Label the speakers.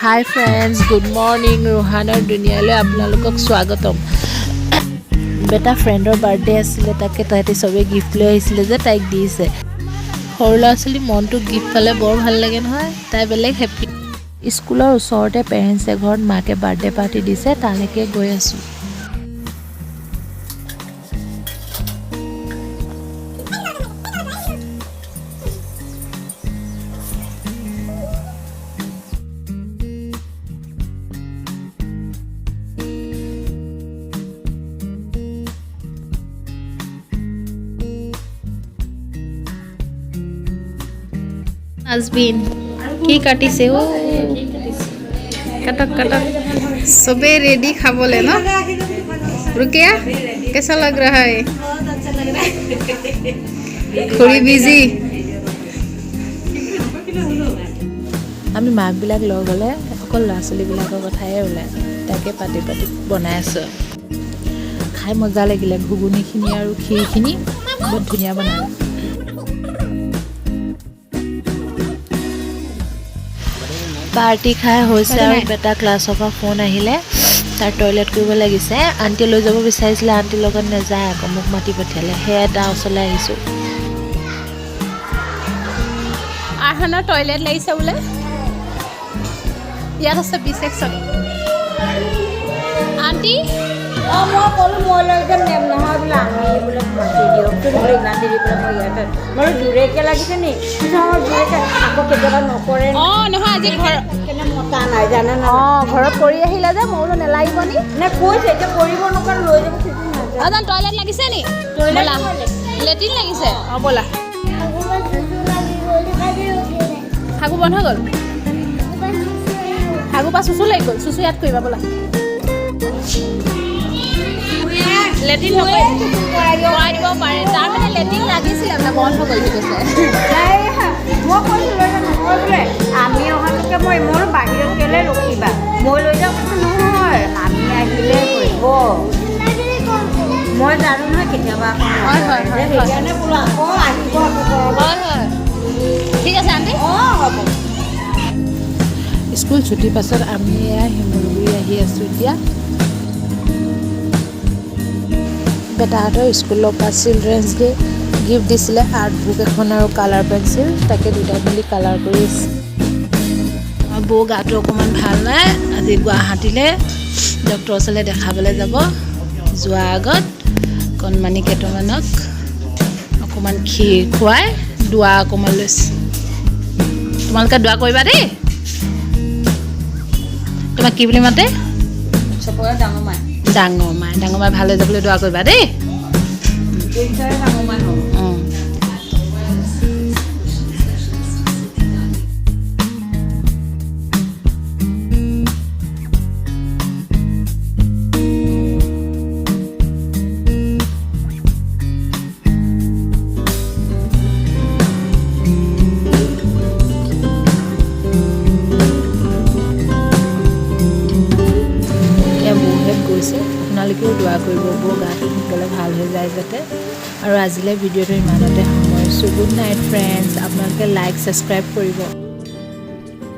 Speaker 1: হাই friends, good morning. ৰোহানৰ দুনিয়ালৈ আপোনালোকক স্বাগতম। বেটা ফ্ৰেণ্ডৰ বাৰ্থডে আছিলে, তাকে তাহাঁতি চবেই গিফ্ট লৈ আহিছিলে যে তাইক দিছে। সৰু ল'ৰা ছোৱালীৰ মনটো গিফ্ট পালে বৰ ভাল লাগে নহয়, তাই বেলেগ হেপ্পী। স্কুলৰ ওচৰতে পেৰেণ্টছে ঘৰত মাকে বাৰ্থডে পাৰ্টি দিছে, তালৈকে গৈ আছোঁ।
Speaker 2: আজবিন কি কাটিছে? অ, কাটক কাটক, চবে ৰেডি খাবলে ন। रुकिया, कैसा लग रहा है? খুৰী বিজি।
Speaker 1: আমি মাকবিলাক লগ হ'লে অকল ল'ৰা ছোৱালীবিলাকৰ কথাই ওলায়, তাকে পাতি পাতি বনাই আছোঁ। খাই মজা লাগিলে। ঘুগুনিখিনি আৰু ক্ষীৰখিনি বহুত ধুনীয়া বনালে। পাৰ্টি খাই হৈছে আৰু বেটা ক্লাছৰ পৰা ফোন আহিলে, তাৰ টয়লেট কৰিব লাগিছে। আণ্টি লৈ যাব বিচাৰিছিলে, আণ্টিৰ লগত নাযায় আকৌ, মোক মাতি পঠিয়ালে। সেয়া তাৰ ওচৰলৈ আহিছোঁ।
Speaker 2: আৰহানৰ টয়লেট লাগিছে বোলে। ইয়াত আছে বি ছেকশ্যন। আণ্টি।
Speaker 3: অঁ, মই ক'লোঁ মই লৈ যাম মেম। নহয় বোলে, আমি বোলে মাতি দিয়কচোন বোলে, ইমান দেৰি বোলে মই ইয়াতে। মই বোলো জোৰেকৈ লাগিছে নি? পিছত মই জোৰেকৈ আকৌ কেতিয়াবা নকৰে।
Speaker 2: অঁ, নহয়, আজি ঘৰ
Speaker 3: কেনে মতা নাই জানে না।
Speaker 2: অঁ, ঘৰত কৰি আহিলে যে, মই বোলো নেলাগিব নি।
Speaker 3: নে কৈছে এতিয়া কৰিব নকৰে, লৈ যাব সেইটো নাযায়।
Speaker 2: অঁ, জান টয়লেট লাগিছে নি?
Speaker 3: টয়লেট।
Speaker 2: ব'লা। লেট্ৰিন লাগিছে? অঁ, ব'লা। শাগু বন্ধ হৈ গ'ল, শাগু পৰা চুচু লাগি গ'ল। চুচু ইয়াত কৰিবা, ব'লা। লেট্ৰিন নকৰে, কৰাই দিব পাৰে। তাৰ মানে লেট্ৰিন লাগিছিলে মানে বন্ধ হৈ গ'ল, সি কৈছে।
Speaker 3: নাই, মই কৈছোঁ লৈ যাম। নহয় বোলে, আমি অহালৈকে মই মোৰ বাহিৰত কেলৈ ৰখিবা, মই লৈ যাম। কৈছে নহয়, আমি আহিলে কৰিব। মই জানো নহয় কেতিয়াবা আকৌ
Speaker 2: হয়, হয়,
Speaker 3: নকৰে যে,
Speaker 2: হয়।
Speaker 3: সেইকাৰণে বোলো আকৌ আহিব, আকৌ কৰাব।
Speaker 2: হয় হয়, ঠিক আছে আণ্টি।
Speaker 3: অঁ, হ'ব।
Speaker 1: স্কুল ছুটিৰ পাছত আমি এয়া শিমলুগুৰি আহি আছোঁ এতিয়া। বেটাহঁতৰ স্কুলৰ পৰা চিলড্ৰেনছ ডে গিফ্ট দিছিলে, আৰ্ট বুক এখন আৰু কালাৰ পেঞ্চিল। তাকে দুটাই মিলি কালাৰ কৰি আছে। আমাৰ বৌ গাটো অকণমান ভাল নাই, আজি গুৱাহাটীলৈ ডক্টৰৰ ওচৰলৈ দেখাবলৈ যাব। যোৱাৰ আগত কণমানি কেইটামানক অকণমান ক্ষীৰ খুৱাই দোৱা অকণমান লৈছে। তোমালোকে দোৱা কৰিবা দেই। তোমাক কি বুলি মাতে?
Speaker 3: চবৰে ডাঙৰ মাই।
Speaker 1: ডাঙৰ মাই। ডাঙৰ মাই ভাল হৈ যাবলৈ দোৱা কৰিবা দেই।
Speaker 3: ডাঙৰ মাই হ'ব।
Speaker 1: অঁ। এতিয়া বৌহেঁত গৈছে। আপোনালোকেও দোৱা কৰিব, বৌ গাটো সোনকালে ভাল হৈ যায় যাতে। আৰু আজিলৈ ভিডিঅ'টো ইমানতে সামৰিছোঁ। Good night friends. আপোনালোকে লাইক, ছাবস্ক্ৰাইব কৰিব।